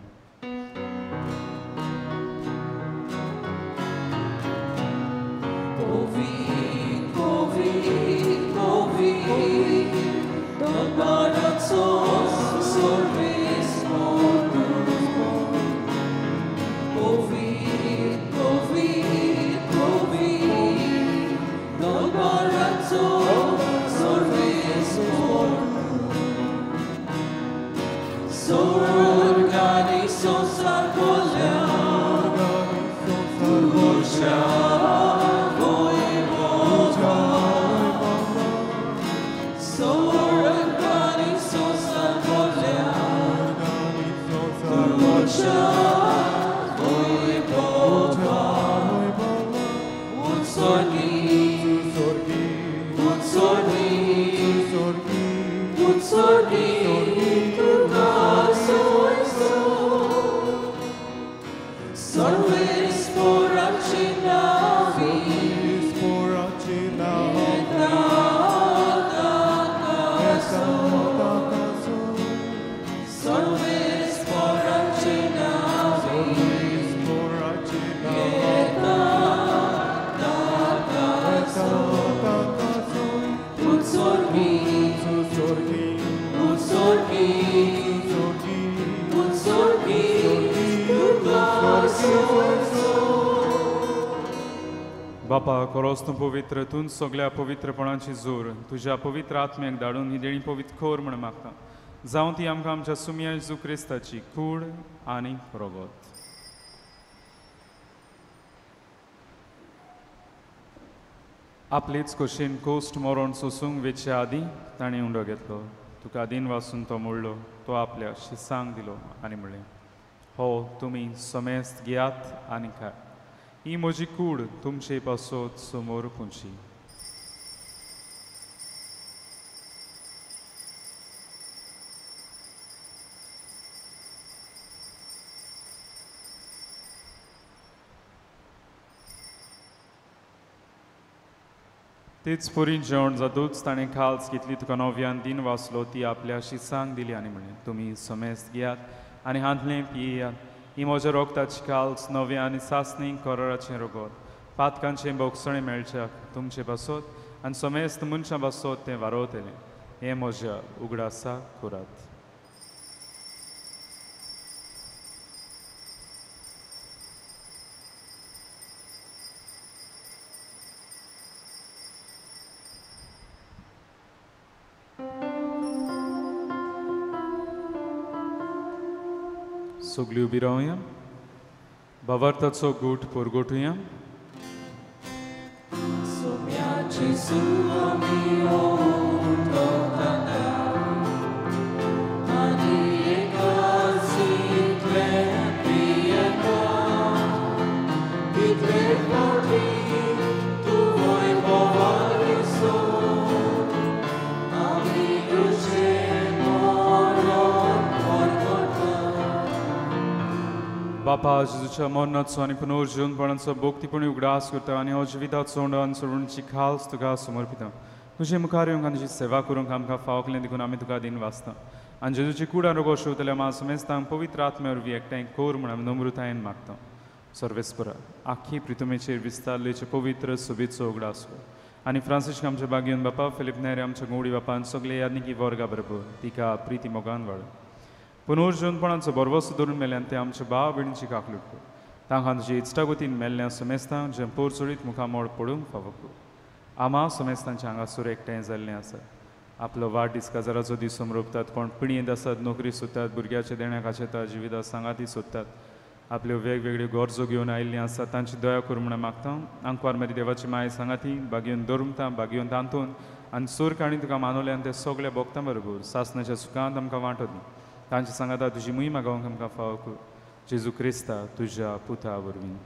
बापा, कोरोस तूं पवित्र, तूं सगल्या पवित्रपणाची जोर तुज्या पवित्र आत्म्याक धाडून ही देणी पवित्र कर म्हूण मागता. जावं ती आमकां आमच्या सुमया जेजू क्रिस्ताची कूड आनी रगत. आपलेच कशेन कोश्ट मरण सोसूंक वेचे आदीं ताणें उंडो घेतलो. तुका दिन वासून तो मोडलो, तो आपल्या शिसांक दिलो आनी म्हणलें, हो तुमी समेस्त घेयात आनी खाय. ही म्हजी कूड तुमचे पासत समोर पुंची. तेच पुरी जेवण जातूच ताणें खाल्स घेतली, तुका नव्यान दिन वाचलो, ती आपल्या शिसांक दिली आनी म्हणलें, तुमी समेस्त घेयात आनी हांतलें पियात. ही म्हज्या रोगताची खाल्स नव्या आनी सासणी कराराचें रोगत, पातकांचें बोगसणें मेळच्याक तुमचे पासत आनी समेस्त मनशां पासत तें वारोवतलें. हें म्हज्या उगडासाक करात. सगळी उबी रावया, भावार्थाचो गूट परगटुया. बापा जेजूच्या मरणाचो आनी पुनर्जीवनपणाचो भोक्तीपणी उगडास करता आनी हो जिविताचो आनी सोडूनची खाल्स तुका समर्पिता. तुजे मुखार येवंक आनी तुजी सेवा करूंक आमकां फावकलें देखून आमी तुका दिन वाचता. आनी जेजूची कूड आनी रोगो शिवतल्या मा समेस्तांक पवित्र आत्म्या वरवीं एकठांय कर म्हूण आमी नम्रतायेन मागता. सर्वेस्परा आख्खी प्रितुमेचेर विस्तारलेचे पवित्र सोबीचो उगडास कर आनी फ्रांसिस्क आमच्या बागेवन बापा, फिलीप नेरे आमच्या गोवडी बापा आनी सगळे यादनिकी वर्गा बरोबर तिका प्रिती मोगान वाड. पुनर्जीवनपणाचो भरवसो धरून मेल्ल्यान ते आमच्या भाव भयणीची काकलूट कर. तांकां तुजी इश्टागतीन मेल्ल्या समेस्तांक जें पोरचोडीत मुखामोड पडूंक फावो कर. आमा समेस्तांच्या हांगासर एकठांय जाल्लें आसा. आपलो वाडदीस काजाराचो दीस समरोपतात, कोण पिणयेंत आसात, नोकरी सोदतात, भुरग्याच्या देण्याक आशेतात, जिविता सांगाती सोदतात, आपल्यो वेगवेगळ्यो गरजो घेवन आयिल्लीं आसात, तांची दया कर म्हूण मागता. आंकवार मारी देवाची माय सांगाती बागेवन धर्मता, बागेवन तांतून आनी सूर काणी तुका मानवल्यान ते सगळ्या भोगता बरोबर सासनाच्या सुखांत आमकां वांटो दी. तांचे सांगाता तुजी मोहीम गावंक आमकां फावो कर. जेजू क्रिस्ता तुज्या पुता वरवीं.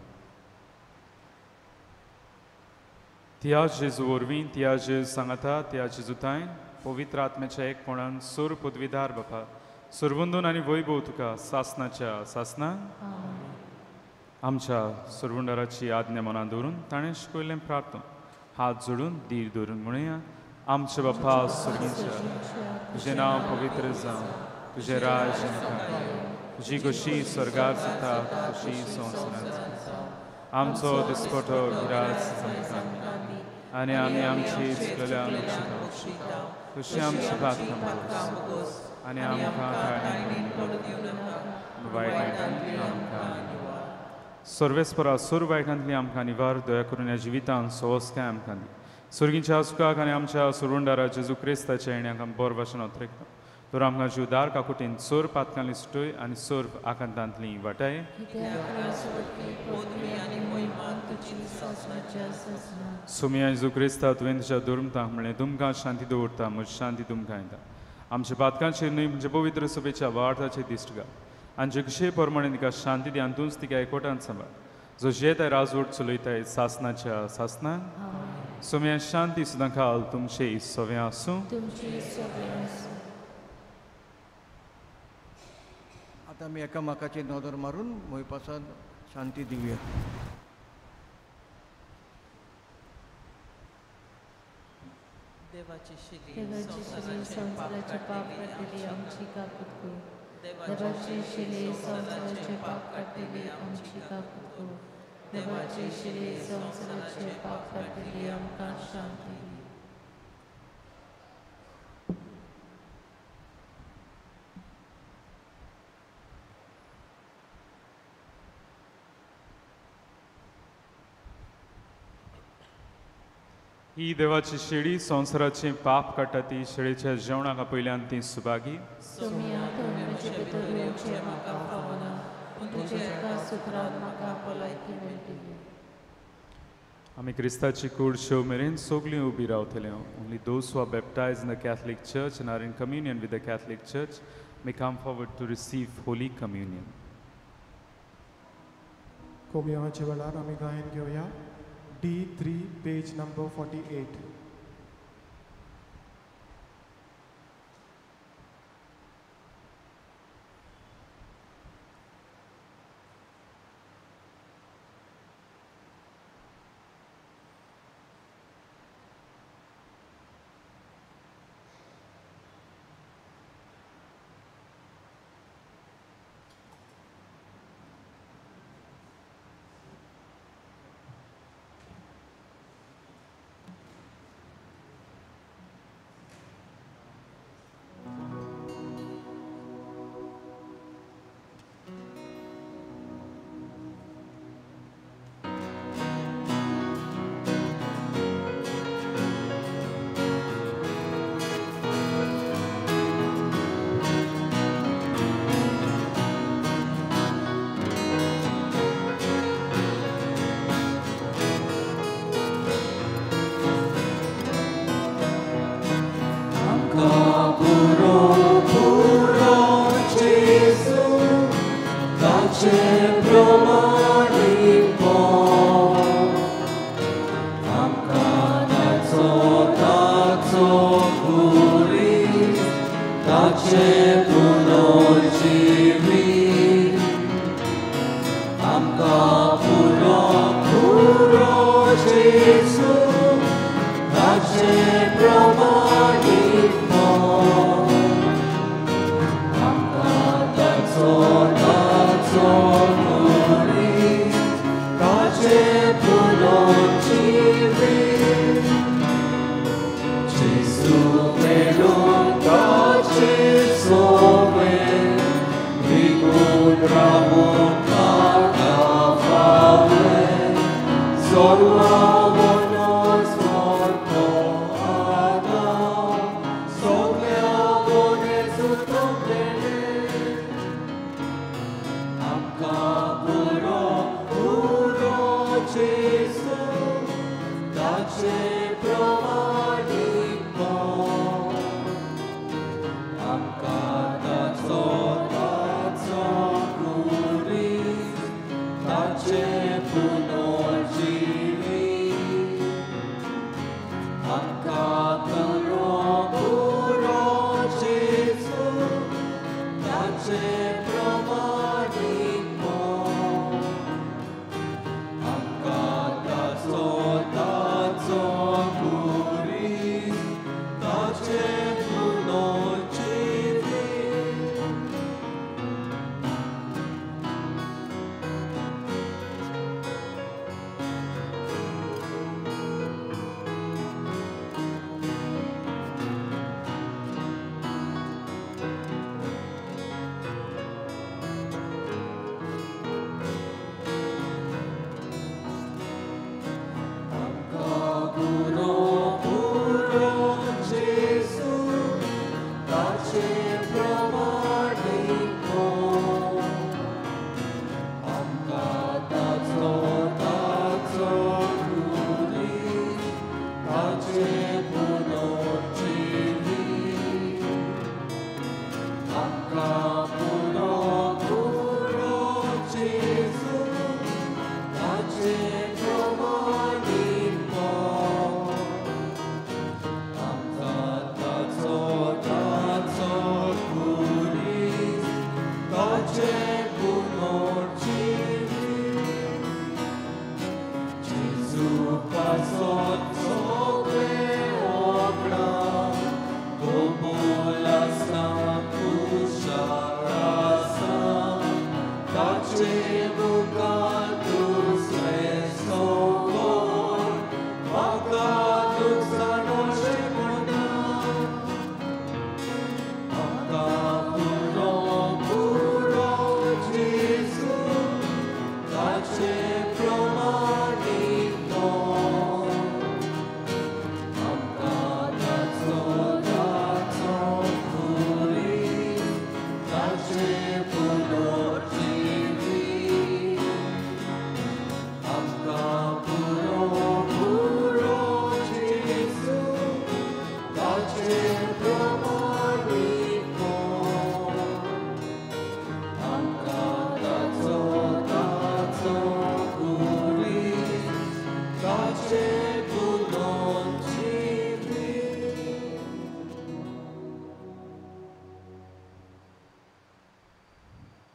त्या जेजू वरवीं, त्या जेजू सांगाता, त्या जेजूताय पवित्र आत्म्याच्या एकपणान सूर पदवीदार बापा सुरवंदून आनी वैभव तुका सासनाच्या सासना. आमच्या सुरवंडाराची आज्ञा मनां दवरून ताणें शिकयल्लें प्रार्थना हात जोडून धीर धरून म्हणुया. आमच्या बापा सुर्गींच्या, तुजें नांव पवित्र जावं, तुजें राज्य तुजी कशी स्वर्गार जाता तशी संवसारांत जावं. आमचो दिसपटो गिरास आमकां आनी आमी आमची चुकलेल्या बक्षिता तशी आमची पातकां बोगस आनी आमकां कांय वायटांतली आमकां सर्वेस्परा सुर वायटांतली आमकां निवार. दया करून ह्या जिवितांत सोवसकाय आमकां दी. सुर्गींच्या सुखाक आनी आमच्या सुरुंडारा जेजू क्रिस्ताच्या येण्याक आमी बरो भाशेन ओतरेकता. तर आमकां जीवदार काकुटीन सोर पातकांली सुटय आनी सोर आकांतांतली वाटाय. सोमिया जेजू क्रिस्ता तुवें तुज्या दुर्मतांक म्हणलें, तुमकां शांती दवरता, म्हजी शांती तुमकां येता. आमच्या पातकांचेर न्हय म्हणजे पवित्र सभेच्या वार्ताचेर दिश्ट घाल आनी जे कशे प्रमाणे तिका शांती दी आनी तूंच तिका एकवटान सांबाळ. जो जेताय राजवट चलयताय सासनाच्या सासना. सोमिया शांती सुद्दां खाल तुमचे सवें आसूं. आतां आमी एकामेकाचेर नदर मारून मोयपासान शांती दिवया. देवाची शिली संवसाराचे पाप काडटली आमची काकूत कर. देवाची शिली संवसाराचे पाप काडटली आमची काकूत कर. देवाची शिली संवसाराचे पाप काडटली आमकां शांती दी. ही देवाची शेळी संवसाराचे पाप काडटा ती शेळीच्या जेवणाक पयल्यान ती सुभागी. आमी क्रिस्ताची कूड शेव मेरेन सगळीं उबी रावतले. Only those who are baptized in the Catholic Church and are in communion with the Catholic Church may come forward to receive Holy Communion. कोमियांच्या वेळार आमी गायन घेवया D3 page number 48.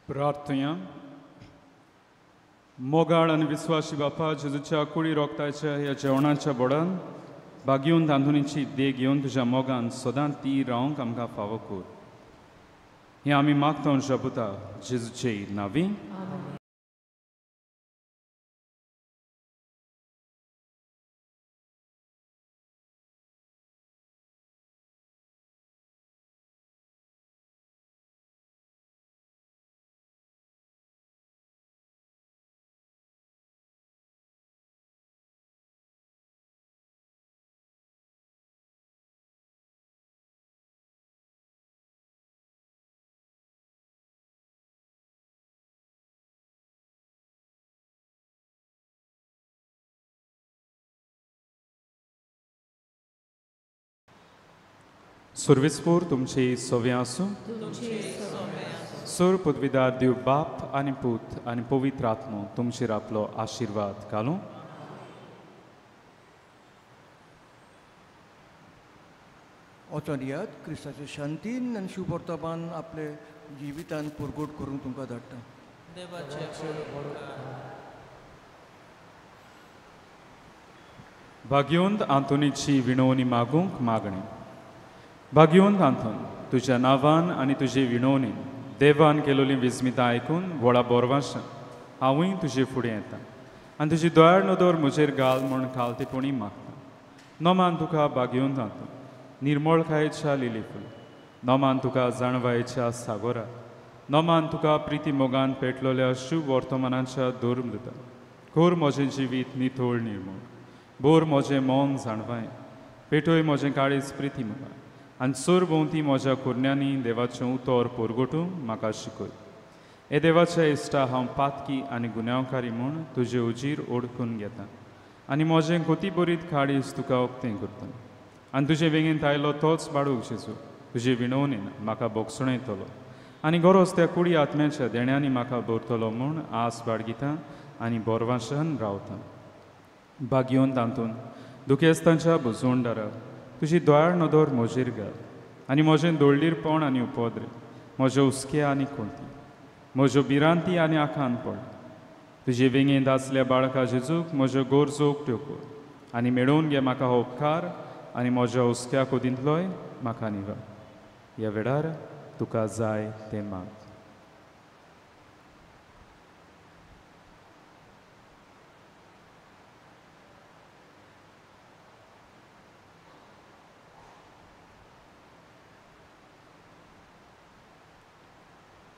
प्रार्थया. मोगाळ आनी विस्वासी बापा, जेजूच्या कुडी रोगताच्या ह्या जेवणाच्या बोडान बागेवन तांदुनीची देग घेवन तुज्या मोगान सदां ती रावंक आमकां फावो कर. हें आमी मागता शपुता जेजूचे नांवी. सुर्विसपूर तुमची सोवे आसूं. सूर पदवीदार देव बाप आनी पूत आनी पवित्र आत्मो तुमचेर आपलो आशिर्वाद घालूं. वचोन याद क्रिस्ताचे शांतीन आनी शिवपर्तापान आपले जिवितान पुरगोट करूंक तुमकां धाडटा. भाग्यवंत आंतोनीची विणवणी मागूंक मागणी. भाग्यवंत आंतोन, तुज्या नांवान आनी तुजे विणवणीन देवान केलोली विस्मितां आयकून व्हडा बोरवाशान हांवूय तुजे फुडें येता आनी तुजी दयाळ नदर म्हजेर घाल म्हूण खालतेपणी मागता. नोमान तुका भाग्यवंत आंतोन निर्मळकायेच्या लिली फूल, नोमान तुका जाणवायेच्या सागोरा, नोमान तुका प्रिती मोगान पेटलोल्या शुभ वर्तमानाच्या दुर्मृता. कोर म्हजें जिवीत नितळ निर्मळ, बोर म्हजें मन जाणवाय, पेटोय म्हजें काळीज प्रिती मोगान आनी सोर भोंवती म्हज्या कुरण्यांनी देवाचें उतर पोरगोटूंक म्हाका शिकय. हे देवाच्या इश्टा, हांव पातकी आनी गुन्यांवकारी म्हूण तुजे उजीर ओडकून घेता आनी म्हजें कोतीबरीत काळीज तुका उक्तें करता आनी तुजे वेंगेंत आयलो तोच बाळूक जेजू तुजे विणवणेन म्हाका बोगसणयतलो आनी गरज त्या कुडी आत्म्याच्या देण्यांनी म्हाका भरतलो म्हूण आस बाळगिता आनी बोरवाशान रावता. भाग्यवंत तातूंत दुखेस्तांच्या बुजवणदारा, तुजी दयाळ नदर म्हजेर घाल आनी म्हजें दोळडीरपण आनी उपद्रे, म्हज्यो हुस्के आनी कोंती, म्हज्यो भिरांती आनी आखान पड. तुजे वेंगेंत आसल्या बाळका जेजूक म्हज्यो गरजो उक्त्यो कर आनी मेळोवन घे म्हाका हो उपकार आनी म्हज्या हुस्क्या कोदींतलोय म्हाका निवार. ह्या वेळार तुका जाय तें माग.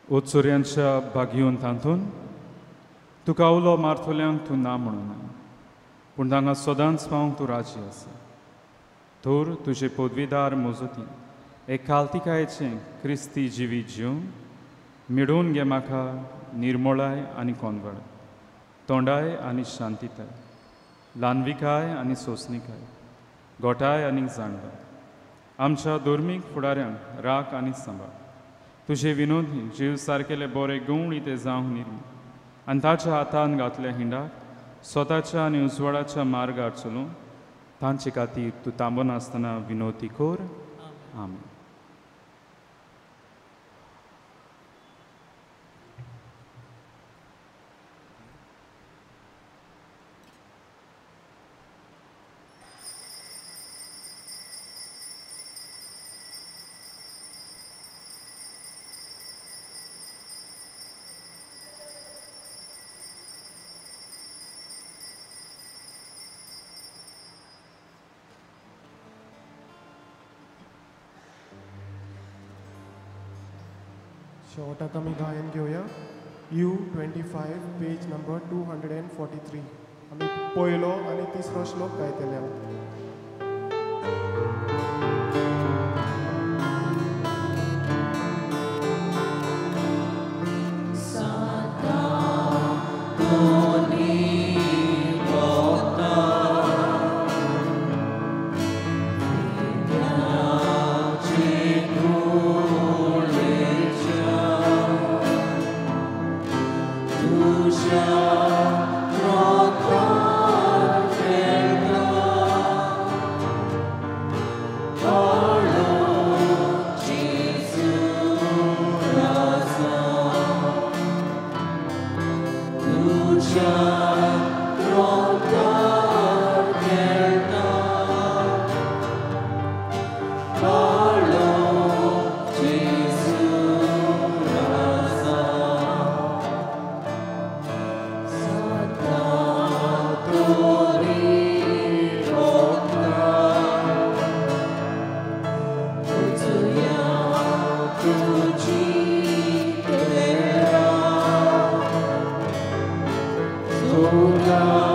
उत्सुर्यांच्या भाग्यवंत तातूंत तुका उलो मारतल्यांक तूं ना म्हणून, पूण तांकां सदांच पावंक तूं राजी आसा. तर तुजे पदवीदार मजतीन एक खालतिकायेचें क्रिस्ती जिवीत जिवन मेळोवन घे म्हाका निर्मळाय आनी कोनवळ, तोंडाय आनी शांतिताय, ल्हानविकाय आनी सोंसणिकाय, गोठाय आनी जाणवाय. आमच्या धर्मीक फुडाऱ्यांक राख आनी सांबाळ. तुजे विनोदी जीव सारकेले बरे गवळी ते जावंक निर्मी आनी ताच्या हातान घातल्या हिंडाक स्वताच्या आनी उजवाडाच्या मार्गार चलून तांचे खातीर तूं थांबनासतना विनोदी कर. आमेन. शेवटाक आमी गायन घेवया. U25 page number 243. आमी पयलो आनी तिसरो श्लोक गायतले. Thank you. उरला.